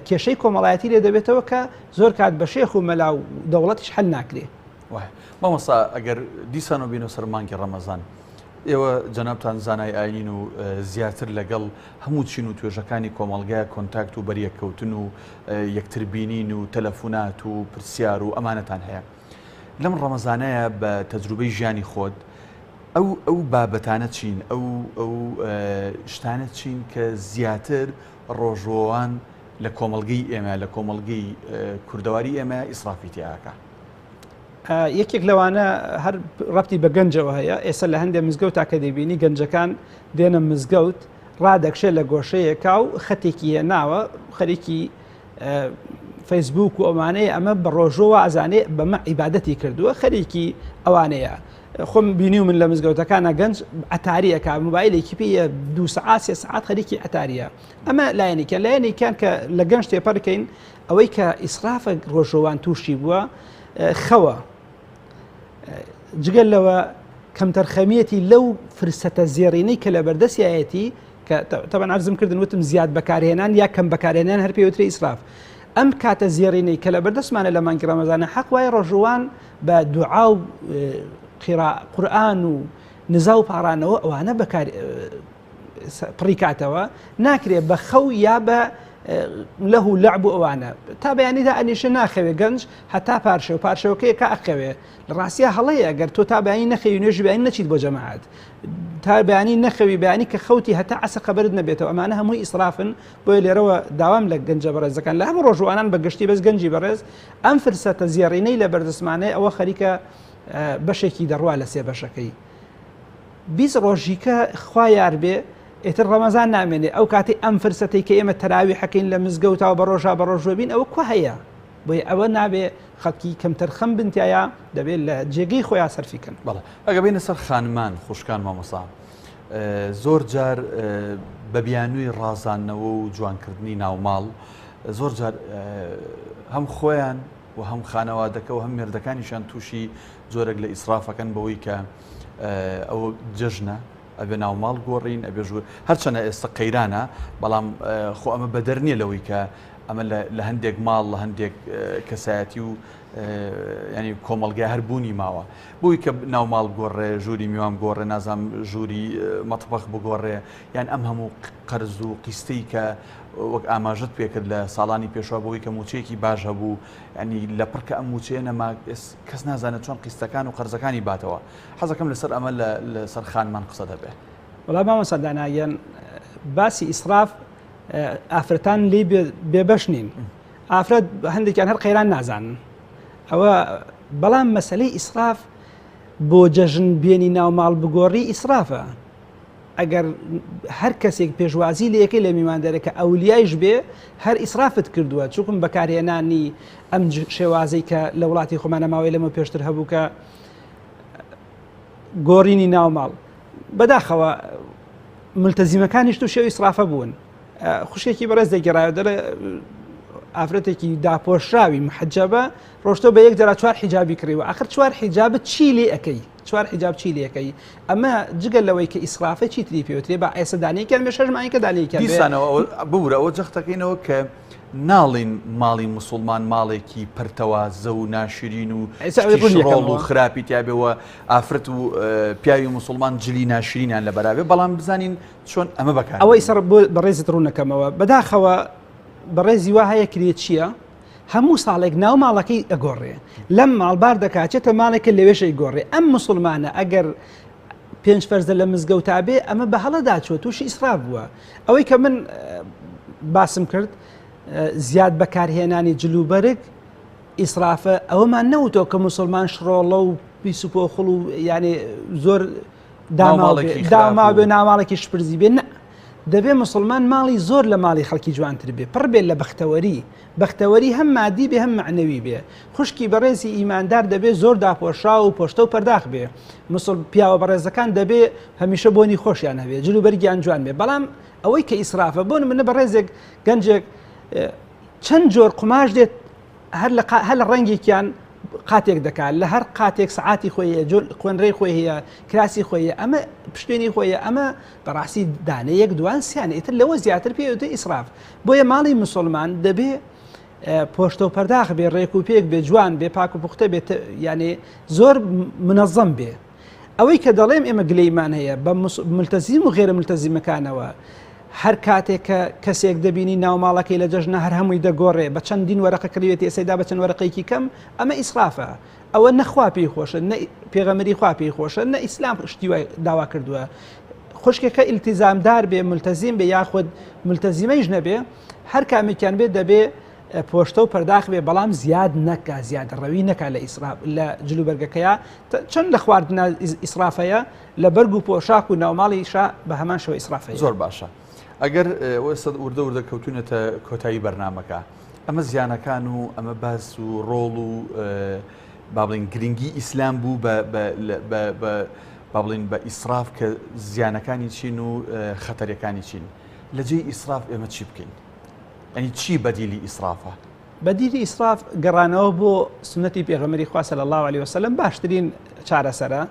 Speaker 2: کێشەی کۆمەڵایەتی لێ دەبێتەوە کە زۆر کات بە شێخ و مەلا و دەوڵەتیش حل ناکرێ.
Speaker 1: مامۆستا ئەگەر دیسانەوە بینەوە سەر مانگی ڕەمەزان ئێوە جەنابتان زانای ئاینین و زیاتر لەگەڵ هەموو چین و توێژەکانی کۆمەڵگای contact و بەریەککەوتن و یەکتر بینین و تەلەفونات و پرسیار و ئەمانەتان هەیە لەم ڕەمەزانەیە بە تەجروبەی ژیانی خۆت ئەو ئەو بابەتانە چین ئەو ئەو شتانە چین کە زیاتر ڕۆژوەوان لە کۆمەڵگەی ئێمە لە کۆمەڵگەی کوردەواری ئێمە ئیسرافی تیاکە.
Speaker 2: یەکێک لەوانە هەر ڕەتی بە گەنجەوە هەیە ئێستا لە هەندێک مزگەوت تاکە دەبینی گەنجەکان دێنە مزگەوت ڕادەکشێت لە گۆشەیەکا و خەتێکی هێناوە خەریکی فەیسبوک و ئەمانەیە ئەمە بە ڕۆژەوە ئازانێ بەمە عیبادەتی کردووە خەریکی ئەوانەیە خۆم بینی و من لە مزگەوتەکانە گەنج عتاریەکە موبایلێکی پێ دو سعات سێ سعات خەریکی عتاریە ئەمە لایەنێکە لایەنێکیان کە لە گەنج تێپەرکەین ئەوەی کە ئیسرافە ڕۆژەوان تووشی بووە خەوە جگەل لەوە کەمتەرخەمیەتی لەو فرسەتە زێڕینەی کە لە بەردەستیایەتی کە تەبەن عرضم کردن وتم زیاد بەکارهێنان یا کەم بەکارهێنان هەر پێوترێ ئیسراف ئەم کاتە زێڕینەی کە لە بەردەستمانە لە مانگی ڕەمەزانە حەق وایە ڕۆژوان بە دوعا و قورئان و نزا و پاڕانەوە ئەوانە بەکار پڕی کاتەوە ناکرێت بە خەو یا بە لەه و لەعب و ئەوانە تا بەیانیدا ئەنیشە ناخەوێ گەنج هەتا پارشێو پارشێوەکەی کە ئەخەوێ لە ڕاستیا هەڵەیە گەر تۆ تا بەیانی نەخەوی نوێژی بەیانی نەچیت بۆ جەماعەت تا بەیانی نەخەوی بەیانی کە خەوتی هەتا عەسر خەبەرت نەبێتەوە ئەمانە هەمووی ئیسرافن بۆیە لێرەوە داوام لە گەنجە بەڕێزەکان لە هەموو ڕۆژوانان بە گشتی بەس گەنجی بەڕێز ئەم فرسەتە زێڕینەی لە بەردەستمانەیە ئەوە خەریکە بەشێکی دەڕوا لە سێ بەشەکەی 20 ڕۆژیکە خوا یار بێ ئیتر ڕەمەزان نامێنێ ئەو کاتی ئەم فرسەتەی کە ئێمە تەراوی حەکەین لە مزگەوتاوە بە ڕۆژا بە ڕۆژوە بین ئەوە کوا هەیە بۆیە ئەوە نابێ خەڵکی کەمتەرخەم بن تیایا دەبێت لە جێگەی خۆیان سەرفی کەن.
Speaker 1: بەڵێ ئەگە بێینە سەر خانمان خوشکان مامۆستا زۆر جار بە بیانووی ڕازاندنەوە و جوانکردنی ناوماڵ زۆر جار هەم خۆیان و هەم خانەوادەکە و هەم مێردەکانیشان تووشی جۆرێک لە ئیسرافەکەن بەوەی کە ئەوە جەژنە ئەبێ ناوماڵ گۆڕین ئەبێ ژوور هەرچەنە ئێستا قەیرانە بەڵام خۆ ئەمە بەدەر نییە لەوەی کە ئەمە لە هەندێک ماڵ لە هەندێک کەسایەتی و ینی کۆمەڵگای هەر بوونی ماوە بووی کە ناو ماڵ گۆڕێ ژووری میوان گۆڕێ نازام ژووری مەتبەخ بگۆڕێ یان ئەم هەموو قەرز و قیستەی کە وەک ئاماژت پێکرد لە ساڵانی پێشوا بۆی کە موچەیەکی باش هەبوو ینی لە پڕکە ئەم موچەیە نەما کەس نازانێت چۆن قیستەکان و قەرزەکانی باتەوە حەزەکەم لەسەر ئەمە لەسەر خانمان قسە دەبێ.
Speaker 2: وەڵا مامۆستا دانا گیان باسی ئیسراف ئافرەتان لێی بێبەش نین ئافرەت هەندێکیان هەر قەیران نازانن ئەوە بەڵام مەسلەی ئیسراف بۆ جەژن بێنی ناو ماڵ بگۆڕی ئیسرافە ئەگەر هەر کەسێک پێشوازی لە یەکەی لە میواندەرەکە ئەولیایش بێ هەر ئیسرافت کردووە چونکم بەکارهێنانی ئەم شێوازەی کە لە وڵاتی خۆمانە ماوەی لەمە پێشتر هەبوو کە گۆڕینی ناو ماڵ بەداخەوە ملتەزیمەکانیش تووشی ئەو ئیسرافە بوون خوشکێکی بەڕێز دەگەڕایەوە دەڵێ ئافرەتێکی داپۆشراوی محەجەبە ڕۆشتۆ بە یەک جارا چوار حیجابی کڕیوە ئاخر چوار حیجابت چی لێ ئەەکەی؟ چوار حیجاب چی لەکەی ئەمە جگە لەوەی کە ئیسرافە چی تری پێوترێ بە ئێستا دانەیەکیان بێ شەش مانگەکە دانەیەکیان بێ.
Speaker 1: دیسانەوە ببورە ئەوە جەختەکەینەوە کە ناڵین ماڵی موسڵمان ماڵێکی پەرتەوازە و ناشرین و شتی شڕۆڵ و خراپی تیابێ و ئافرەت و پیاوی موسڵمان جلی ناشرینیان لەبەرابێ بەڵام بزانین چۆن ئەمە بەکار
Speaker 2: ئەوەی سەر بۆ بەڕێزت ڕوونەکەمەوە بەداخەوە بەڕێزی وا هەیە کرێچییە هەموو ساڵێک ناو ماڵەکەی ئەگۆڕێ لەم ماڵ بار دەکات چێتە ماڵێکە لەوێش ئەیگۆڕێ ئەم مسلمانە ئەگەر پێنج فەرزە لە مزگەوتا بێ ئەمە بە هەڵەدا چوە تووشی ئیسراف بووە ئەوەی کە من باسم کرد زیاد بەکارهێنانی جلوبەرگ ئیسرافە ئەوەمان نەوتۆ کە مسلمان شڕۆڵە و پیس و پۆخڵ و یانێ زۆر داماڵێکی بێ ناوماڵێکی شپرزی بێ نە دەبێ مسلمان ماڵی زۆر لە ماڵی خەڵکی جوانتر بێ پڕ بێت لە بەختەوەری بەختەوەری هەم مادی بێ هەم مەعنەوی بێ خوشکی بەڕێزی ئیماندار دەبێ زۆر داپۆشراو و پۆشتە و پەرداخ بێ مسڵ پیاوە بەڕێزەکان دەبێ هەمیشە بۆنی خۆشیان هەبێ جل و بەرگیان جوان بێ بەڵام ئەوەی کە ئیسرافە بۆ نمونە بەڕێزێک گەنجێک چەند جۆر قوماش دێت هەر لە هەر لە ڕەنگێکیان قاتێک دەکات لە هەر قاتێک سعاتی خۆی هەیە جۆر خوێنرەی خۆی هەیە کراسی خۆی هەیە ئەمە پشتێنی خۆی ئەمە بەڕاستی دانە یەک دوان سیانە ئیتر لەوە زیاتر پێوتە ئیسراف بۆیە ماڵی مسلمان دەبێ پۆشتە و پەرداخ بێ ڕێک و پێک بێ جوان بێ پاک و پوختە بێت یانێ زۆر منەظەم بێ ئەوەی کە دەڵێم ئێمە گلەیمان هەیە بە ملتەزیم و غێرە ملتەزیمەکانەوە هەر کاتێک کە کەسێک دەبینی ناوماڵەکەی لە جەژنە هەر هەمووی دەگۆڕێ بە چەندین وەرەقە کڕیوێتی ئێستا بە چەند وەرەقەیەکی کەم ئەمە ئیسرافە ئەوە نەخوا پێی خۆشە نە پێغەمبەری خوا پێی خۆشە نە ئیسلام شتی وای داوا کردووە خوشکێکە ئیلتیزامدار بێ ملتەزیم بێ یاخود ملتەزیمەیش نەبێ هەر کامێکیان بێ دەبێ پۆشتە و پەرداخ بێ بەڵام زیاد نەکا زیاد ڕەوی نەکا لە ئیسراف لە جلوبەرگەکەیا چەند لە خواردنە ئیسرافەیە لە بەرگ و پۆشاک و ناوماڵیشا بە هەمان شێوە ئیسرافەیە.
Speaker 1: زۆر باشە ئەگەر ئێستا وردە وردە کەوتوینەتە کۆتایی بەرنامەکە ئەمە زیانەکان و ئەمە باس و ڕۆڵ و با بڵین گرنگی ئیسلام بوو با بڵین بە ئیسراف کە زیانەکانی چین و خەتەرەکانی چین لە جێی ئیسراف ئێمە چی بکەین ئەنی چی بەدیلی ئیسرافە؟
Speaker 2: بەدیلی ئیسراف گەڕانەوە بۆ سوننەتی پێغەمبەری خوا صلی اللە علیه وسلم باشترین چارەسەرە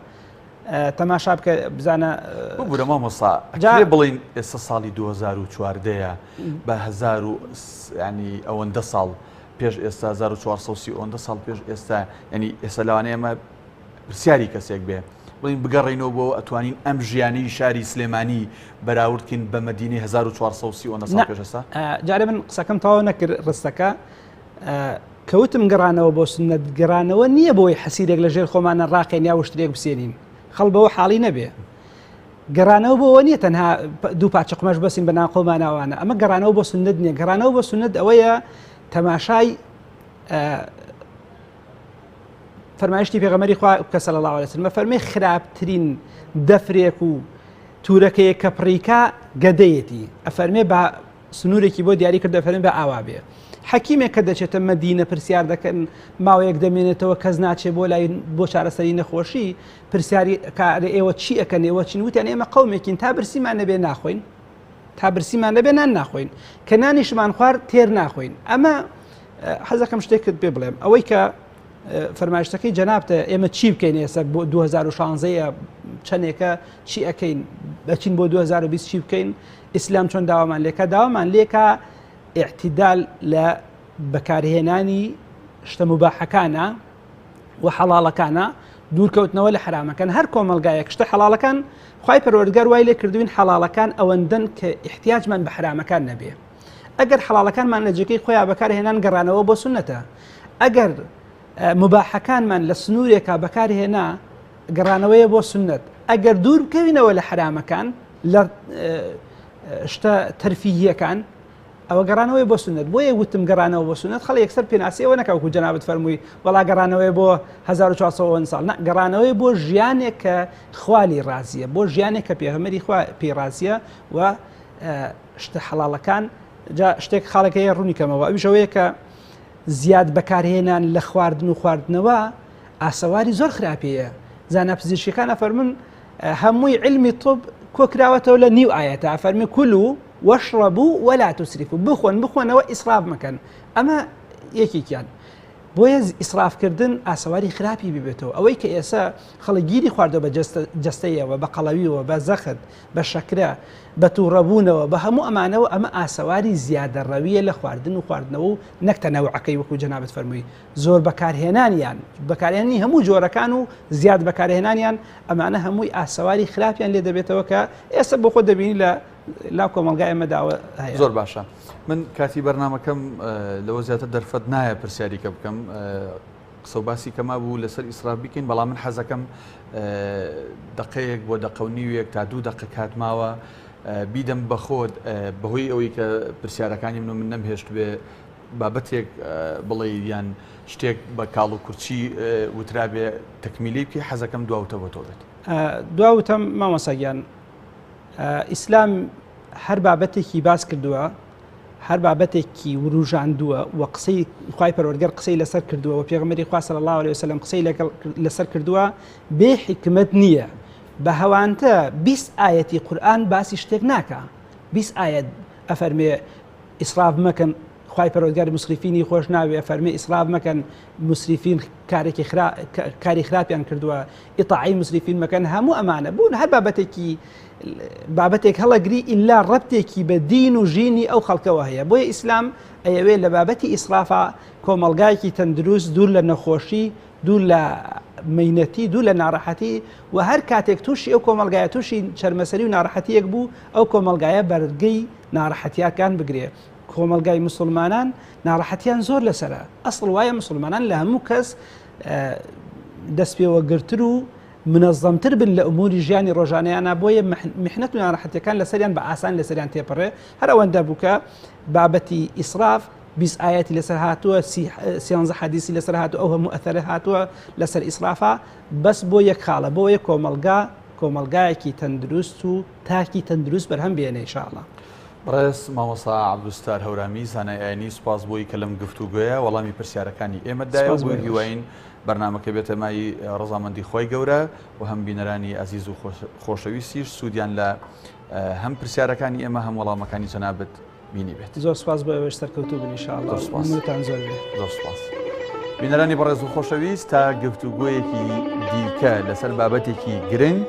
Speaker 2: تەماشا بکە بزانە
Speaker 1: ببورە مامۆستا ئەکرێ بڵین ئێستا ساڵی 2014 بە هزار و ینی ئەوەندە ساڵ پێش ئێستا 1430 ئەوەندە ساڵ پێش ئێستا ینی ئێستا لەوانەیە ئێمە پرسیاری کەسێک بێ بڵین بگەڕینەوە بۆ ئەتوانین ئەم ژیانی شاری سلێمانی بەراوردکەین بە مەدینەی 1430 ئەوەندە ساڵ پێش ئێستا
Speaker 2: جارێ من قسەکەم تەواو نەکرد ڕستەکە کەوتم گەڕانەوە بۆ سنت گەڕانەوە نییە بۆی حەسیرێک لە ژێر خۆمانە ڕاقێن یا وشترێک بسێنین خەڵ بەوە حاڵی نەبێ گەڕانەوە بۆ نییە تەنها دوو پارچە قوماش بەسین بە ناقۆماناوانە ئەمە گەڕانەوە بۆ سنت نییە گەڕانەوە بۆ سنت ئەوەیە تەماشای فەرمایشتی پێغەمبەری خوا کە صلی الله علیه وسلم فەرمی خراپترین دەفرێک و تورەکەیە کە پڕیکا گەدەیەتی ئەفەرمێ بە سنوورێکی بۆ دیاری کرد دەفەرمێ بە ئاوا بێ حەکیمێک کە دەچێتە مەدینە پرسیار دەکەن ماوەیەک دەمێنێتەوە کەس ناچێ بۆ لای بۆ چارەسەری نەخۆشی پرسیاری کارە ئێوە چی ئەکەن ئێوە چین وتیان ئێمە قومێکین تا برسیمان نەبێ ناخۆین تا برسیمان نەبێ نان ناخۆین کە نانیشمان خوارد تێر ناخۆین ئەمە حەزەکەم شتێکت پێ بڵێم ئەوەی کە فەرمایشتەکەی جەنابتە ئێمە چی بکەین ئێستا بۆ 2016 چەندێکە چی ئەەکەین بەچین بۆ 2020 چی بکەین ئیسلام چۆن داوامان لێکا داوامان لێکا اعتدال لە بەکارهێنانی شتە مباحەکانە و حەڵاڵەکانە دوورکەوتنەوە لە حرامەکان هەر کۆمەلگایەک شتە حەڵاڵەکان خی پەروەردگار وای لێ کردوین حەڵاڵەکان ئەوەندەن کە احتیاجمان بە حرامەکان نەبێ ئەگەر حەڵاڵەکانمان لە جێگەی خۆیان بەکارهێنان گەڕانەوە بۆ سنەتە ئەگەر مباحەکانمان لە سنوورێکا بەکارهێنا گەڕانەوەیە بۆ سنت ئەگەر دوور بکەوینەوە لە حرامەکان لە شتە تەرفیهیەکان ئەوە گەڕانەوەی بۆ سنت بۆیە وتم گەڕانەوە بۆ سنت خەڵ یەکسەر پێناسەوە نەکە وەکو جەنابت فەرمووی وەڵا گەڕانەوەی بۆ 1400 ساڵ نە گەڕانەوەی بۆ ژیانێک کە خوالی ڕازیە بۆ ژیانێک کە پێغەمبەری خوا پێی ڕازیە و شتە حەڵاڵەکان جا شتێک خاڵێک هەیە ڕوونی کەمەوە ئەویش ئەوەیە کە زیاد بەکارهێنان لە خواردن و خواردنەوە ئاسەواری زۆر خراپەیە زانا پزیشکەکان ئەفەرمون هەمووی علمی طب کۆکراوەتەوە لە نیو ئاەتە فەرمی كلوا واشربوا ولا تسرفوا بخۆن بخۆنەوە ئیسراف مەکەن ئەمە یەکێکیان. بۆیە ئیسرافکردن ئاسەواری خراپی ببێتەوە. ئەوەی کە ئێسە خەڵک گیری خواردوە بە جەستەیەوە، بە قەڵەویەوە، بە زەخت، بە شەکرە، بە توڕەبوونەوە، بە هەموو ئەمانەوە، ئەمە ئاسەواری زیادەڕەویە لە خواردن و خواردنەوە و نەک تەنەوعەکەی وەکو جەنابت فەرمووی زۆر بەکارهێنانیان، بەکارهێنانی هەموو جۆرەکان و زیاد بەکارهێنانیان، ئەمانە هەمووی ئاسەواری خراپیان لێ دەبێتەوە کە ئێستا بۆ خۆت دەبینی لە لا کۆمەڵگای ئێمەدا هەیە.
Speaker 1: زۆر باشە من کاتی بەرنامەکەم لەوە زیاتر دەرفەت نایە پرسیاری کە بکەم قسە و باسی کەما بوو لەسەر ئیسراف بیکەین بەڵام من حەزەکەم دقەیەک بۆ دەقە و نیوێک تا دوو دقە کات ماوە بیدەم بە خۆت بەهۆی ئەوەی کە پرسیارەکانی من و من نەمهێشت بێ بابەتێک بڵێ یان شتێک بە کاڵ و کورچی وترابێ تەکمیلی بکەی حەزەکەم دواوتە بۆ تۆ بێت.
Speaker 2: دواوتەم مامۆستا گیان ئیسلام هەر بابەتێکی باس کردووە هەر بابەتێکی وروژاندووە و قسەی خوای پەروەردگار قسەی لەسەر کردووە و پێغەمبەری خوا صلی الله علیه وسلم قسەی لەسەر کردووە بێ حکمت نییە بە هەوانتە 20 ئاەتی قورئان باسی شتێک ناکە 20 ئاەت ئەفەرمێ ئیسراف مەکەن خوای پەروەردگار موسریفینی خۆش ناوێ فەرمی ئیسراف مەکەن موسریفین کارێکی خرا کاری خراپیان کردووە ئیتاعی موسریفین مەکەن هەموو ئەمانە بوون هەر بابەتێکی بابەتێک هەڵەگری ئللا ڕەبتێکی بە دین و ژینی ئەو خەڵکەوە هەیە بۆیە ئیسلام ئەیەوێ لە بابەتی ئیسرافا کۆمەڵگایەکی تەندروست دوور لە نەخۆشی دوور لە مەینەتی دوور لە ناڕەحەتی و هەر کاتێک تووشی ئەو کۆمەلگایە تووشی چەرمەسەری و ناڕەحەتیەک بوو ئەو کۆمەلگایە بەرگەی ناڕەحەتیاکان بگرێ کۆمەڵگای مسلمانان ناڕەحەتیان زۆر لەسرە ئەسڵ وایە مسلمانان لە هەموو کەس دەستپێوەگرتر و منەزەمتر بن لە ئوموری ژیانی ڕۆژانەیانە بۆیە محنەت و ناڕەحەتیەکان لەسەریان بە ئاسان لەسەریان تێپەڕێ هەر ئەوەندە بوو کە بابەتی ئیسراف 20 ئاەتی لەسەر هاتووە سیانزە حەدیسی لەسەر هاتوو ئەو هەموو ئەثەرە هاتووە لەسەر ئیسرافا بەس بۆ یەک خاڵە بۆ یە کۆمەڵگا کۆمەڵگایەکی تەندروست و تاکی تەندروست بەرهەم بێنێ ان شاء اللە.
Speaker 1: بەڕێز مامۆستا عەبدولستار هەورامی زانای ئاینی سوپاس بۆی کە لەم گفتوگۆیە وەڵامی پرسیارەکانی ئێمەت دایەوە
Speaker 2: سوپاس بۆ
Speaker 1: بۆ
Speaker 2: ئێوەش.
Speaker 1: هیواین بەرنامەکە بێتە مایەی ڕەزامەندی خوای گەورە و هەم بینەرانی ئازیز و خۆشەویستیش سوودیان لە هەم پرسیارەکانی ئێمە هەم وەڵامەکانی جەنابت بینیبێت.
Speaker 2: زۆر سوپاس بۆ ئێوەش سەرکەوتوو بن ان شاء اللە
Speaker 1: زۆر سوپاس.
Speaker 2: نمونەتان زۆر بێ.
Speaker 1: زۆر سوپاس. بینەرانی بەڕێز و خۆشەویست تا گفتوگۆیەکی دیکە لەسەر بابەتێکی گرنگ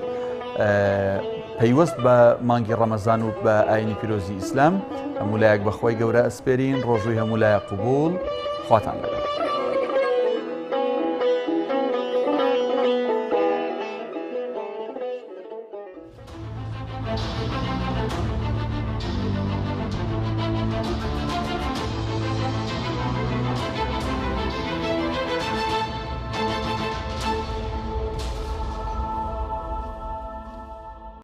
Speaker 1: پەیوەست بە مانگی ڕەمەزان و بە ئاینی پیرۆزی ئیسلام هەموو لایەک بەخوای گەورە ئەسپێرین ڕۆژووی هەموو لایە قوبول خواتان لەگەڵ.